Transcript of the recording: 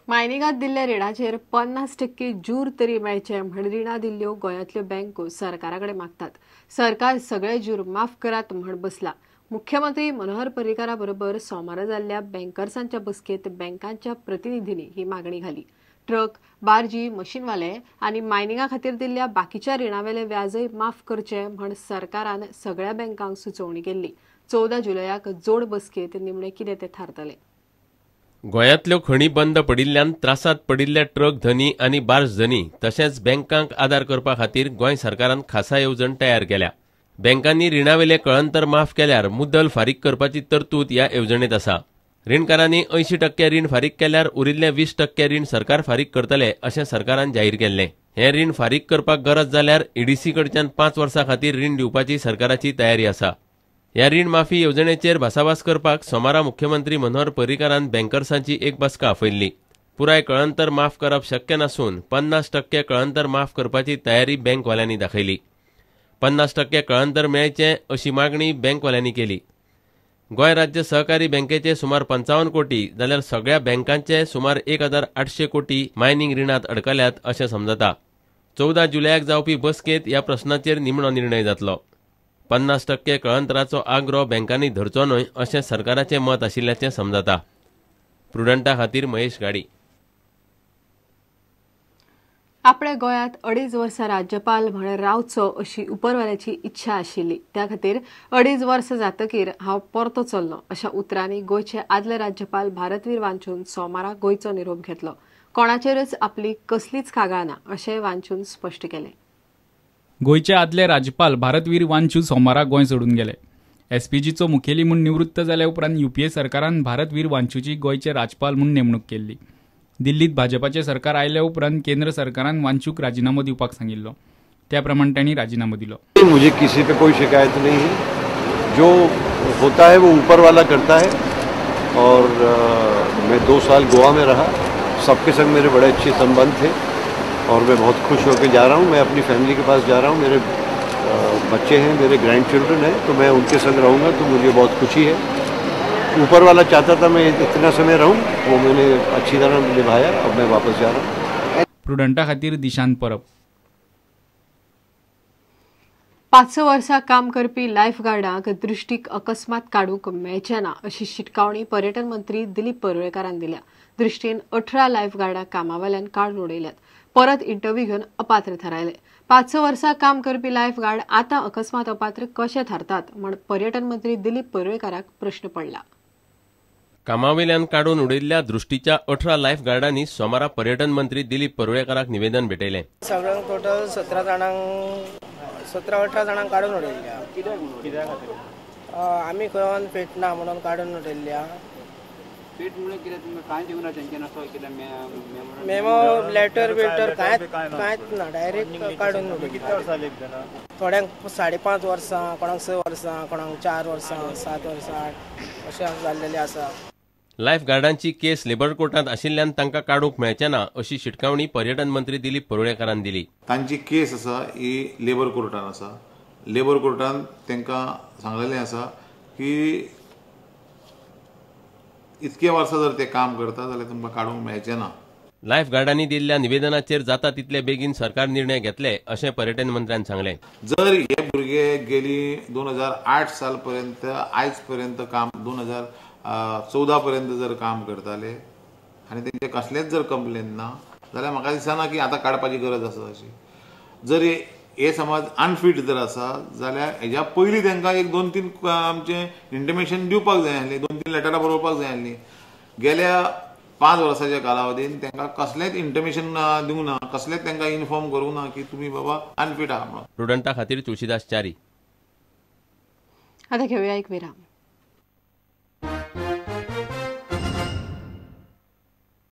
मायनिंगात दिल्ल्या रिणाचेर 50% जूर तरी मेळचे म्हण रिणां दिल्ल्यो गोंयांतल्यो बँको सरकारा कडेन मागतात. सरकार सगळे जूर माफ करात म्हण बसला. मुख्यमंत्री मनोहर पर्रीकारा बरोबर सोमारा जाल्ल्या बँकर्सांच्या बसकेत बँकांच्या प्रतिनिधींनी ही मागणी घाली. ट्रक, बार्जी, मशीनवाले आनी मायनिंगा खातीर दिल्ल्या बाकीच्या रिणावेले व्याजय माफ करचे म्हण सरकारान सगळ्या बँकांक सुचोवणी केल्ली. 14 जुलयाक जोड बसकेत निमणे कितें तें थारतलें. गोंयांतल्यो खणी बंद पडिल्ल्यान त्रासांत पडिल्ल्या ट्रक धनी आनी बार्ज धनी तशेंच बँकांक आदार करपा खातीर गोंय सरकारान खासा येवजण तयार केल्या. बँकांनी रिणावेले कळंतर माफ केल्यार मुद्दल फारीक करपाची तरतूद ह्या येवजणेंत आसा. रिणकारांनी 80% रीण फारीक केल्यार उरिल्लें 20% रीण सरकार फारीक करतले अशें सरकारान जाहीर केल्लें. हें रीण फारीक करपाक गरज जाल्यार ईडीसी कडच्यान 5 वर्सां खातीर रीण दिवपाची सरकाराची तयारी आसा. ह्या रीण माफी येवजणेचेर भासाभास करपाक सोमारा मुख्यमंत्री मनोहर पर्रीकारान बँकर्सांची एक बसका आपयल्ली. पुराय कळंतर माफ करप शक्य नासून 50% कळंतर माफ करपाची तयारी बँकवाल्यांनी दाखयली. 50% कळंतर मेळचें अशी मागणी बँकवाल्यांनी केली. गोंय राज्य सहकारी बँकेचे सुमार 55 कोटी जाल्यार सगळ्या बँकांचे सुमार 1800 कोटी मायनिंग रिणांत अडकल्यात अशें समजता. 14 जुलयाक जावपी बसकेंत ह्या प्रश्नाचेर निमणो निर्णय जातलो. 50% कळंतराचो आग्रो बँकांनी धरचो न्हय अशें सरकाराचें मत आशिल्ल्याचें समजता. प्रुडंटा खातीर महेश गाडी. आपल्या गोंयांत 2.5 वर्सां राज्यपाल म्हण रावचो अशी उपरवाल्याची इच्छा आशिल्ली. त्या खातीर 2.5 वर्सां जातकीर हांव परतो चल्लो अशा उतरांनी गोंयचे आदले राज्यपाल भारतवीर वांचून सोमारा गोंयचो निरोप घेतलो. कोणाचेरच आपली कसलीच कागाळ ना अशें वांचून स्पश्ट केलें. गोंयचे आदले राज्यपाल भारतवीर वांचू सोमारा गोंय सोडून गेले. एसपीजीचो मुखेली म्हूण निवृत्त जाल्या उपरांत युपीए सरकारान भारतवीर वांचूची गोंयचे राज्यपाल म्हूण नेमणूक केल्ली. दिल्लीत भाजपाचे सरकार आयल्या उपरांत केंद्र सरकारान वांचूक राजीनामो दिवपाक सांगिल्लो. त्या प्रमाण तांणी राजीनामो दिलो. मुझे किसी पे कोई शिकायत नहीं है. जो होता है वो ऊपर वाला करता है. और मैं 2 साल गोवा में रहा. सबके संग मेरे बड़े अच्छे संबंध थे और मैं बहुत खुश होकर जा रहा हूँ. मैं अपनी फैमिली के पास जा रहा हूँ. मेरे बच्चे हैं, मेरे ग्रैंड चिल्ड्रन हैं, तो मैं उनके संग रहूँगा तो मुझे बहुत खुशी है. ऊपर वाला चाहता था मैं इतना समय रहूँ, वो मैंने अच्छी तरह निभाया. अब मैं वापस जा रहा हूँ. प्रुडंटा खातीर दिशांत परब. 5 वर्सां काम करपी लायफ गार्डांक दृश्टीक अकस्मात काडूंक मेळचें ना अशी शिटकावणी पर्यटन मंत्री दिलीप परुळेकारान दिल्या. दृश्टीन 18 लायफ गार्डांक कामावेल्यान काडून उडयल्यात. परत इंटरव्यू घेवन अपात्र थारायले. 5 वर्सां काम करपी लायफ गार्ड आतां अकस्मात अपात्र कशे थारतात म्हण पर्यटन मंत्री दिलीप परुळेकाराक प्रश्न पडला. कामावेल्यान काडून उडयल्ल्या दृश्टीच्या 18 लायफ गार्डांनी सोमारा पर्यटन मंत्री दिलीप परुळेकाराक निवेदन भेटयलें. सगळ्यांक टोटल 17 जाणांक 17-18 जाणांक काडून उडयल्ल्या. आमी खंय फिट ना म्हणून काडून उडयल्ल्या. मेमो लेटर बिटर कांयच ना, डायरेक्ट काडून उडयल्ल्या. थोड्यांक 5.5 वर्सां, कोणाक 6 वर्सां, कोणाक 4 वर्सां, 7 वर्सां अशें जाल्लेलें आसा. लायफ गार्डांची केस लेबर कोर्टांत आशिल्ल्यान तांकां काडूंक मेळचें ना अशी शिटकावणी पर्यटन मंत्री दिलीप परुळेकारान दिली. तांची केस आसा ही लेबर कोर्टान आसा. लेबर कोर्टान तांकां सांगलेलें आसा की इतके वर्सां जर ते काम करता जाल्यार तुमकां काडूंक मेळचें ना. लायफ गार्डांनी दिल्ल्या निवेदनाचेर जाता तितले बेगीन सरकार निर्णय घेतले अशें पर्यटन मंत्र्यान सांगलें. जर हे भुरगे गेली 2008 साल पर्यंत आयज पर्यंत काम 2014 पर्यंत जर काम करताले आनी तेंचे कसलेच जर कंप्लेन ना जाल्यार म्हाका दिसना की आतां काडपाची गरज आसा अशी. जर हे समज अनफीट जर आसा जाल्यार हेज्या पयलीं तांकां एक 2-3 आमचें इंटिमेशन दिवपाक जाय आसलें, 2-3 लेटरां बरोवपाक जाय आसलीं. गेल्या 5 वर्साच्या कालावधीन तांकां कसलेंच इंटिमेशन दिवंक ना, कसलेंच तांकां इन्फॉर्म करूंक ना की तुमी बाबा अनफीट आहा म्हणून. प्रुडंटा खातीर तुळशीदास च्यारी. आतां घेवया एक विराम.